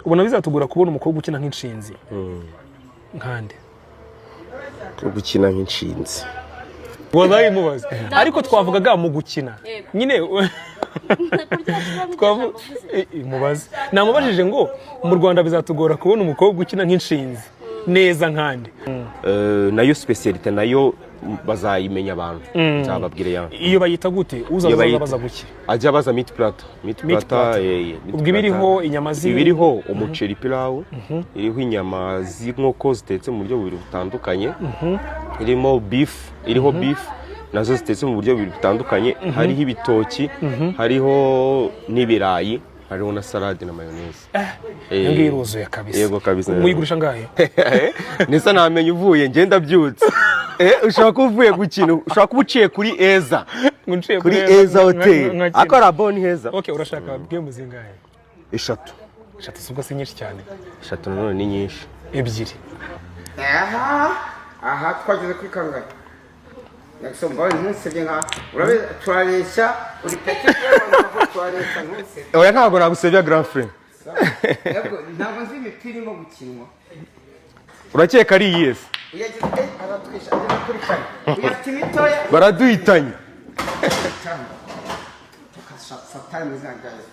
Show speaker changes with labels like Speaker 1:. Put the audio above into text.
Speaker 1: Ubona bizatugora kubona umukobwa ukina nk'inshinzi nkande?
Speaker 2: Gukina nk'inshinzi?
Speaker 1: Wabaye mubaze, ariko twavugaga mu gukina.
Speaker 3: Yego.
Speaker 1: Nyine mubaze, namubajije ngo mu Rwanda bizatugora kubona umukobwa ukina nk'inshinzi neza nkande?
Speaker 2: Nayo spécialité nayo bazayimenya abantu, nzababwira ya.
Speaker 1: Iyo bayita gute? Uza
Speaker 2: Iyo
Speaker 1: uzaza baza guki?
Speaker 2: Ajya abaza meat platter, meat
Speaker 1: Meat
Speaker 2: platter.
Speaker 1: platter.
Speaker 2: Meat
Speaker 1: Ubwo iba iriho
Speaker 2: platter.
Speaker 1: inyama
Speaker 2: Iba iriho umuceri, pilawu, iriho inyama z'inkoko zitetse mu buryo bubiri butandukanye, irimo beef, iriho beef nazo zitetse mu buryo bubiri butandukanye, hariho ibitoki, hariho n'ibirayi, hariho na salade na mayonnaise.
Speaker 1: Iyo ngiyo iruzuye kabisa.
Speaker 2: Yego kabisa.
Speaker 1: Muyigurisha angahe?
Speaker 2: Nisa ntamenya uvuye, ngenda byutse. Ushobora kuba uvuye gukina, ushobora kuba uciye kuri Eza.
Speaker 1: Ngo nciye
Speaker 2: Kuri Eza Hotel.
Speaker 1: Nkakina.
Speaker 2: Ariko arabo ni heza.
Speaker 1: Okay, urashaka game zingahe?
Speaker 2: Eshatu.
Speaker 1: Eshatu si ubwo si nyinshi cyane?
Speaker 2: Eshatu nanone ni nyinshi.
Speaker 1: Ebyiri.
Speaker 4: Aha aha, twageze kuri kangahe? Nyagasomba, ntusebye nka urabe, turareshya, uri petit frère, turareshya, ntusebye.
Speaker 2: Oya, ntabwo nagusebya, grand frère.
Speaker 4: Yego, ntabwo nzi imipira irimo gukinwa.
Speaker 2: Urakeka ari iyihe se?
Speaker 4: Uyageze aratwisha, ageze kuri kane, uyafite imitoya.
Speaker 2: Baraduhitanye.
Speaker 4: Cyangwa satani mu izina rya Yesu.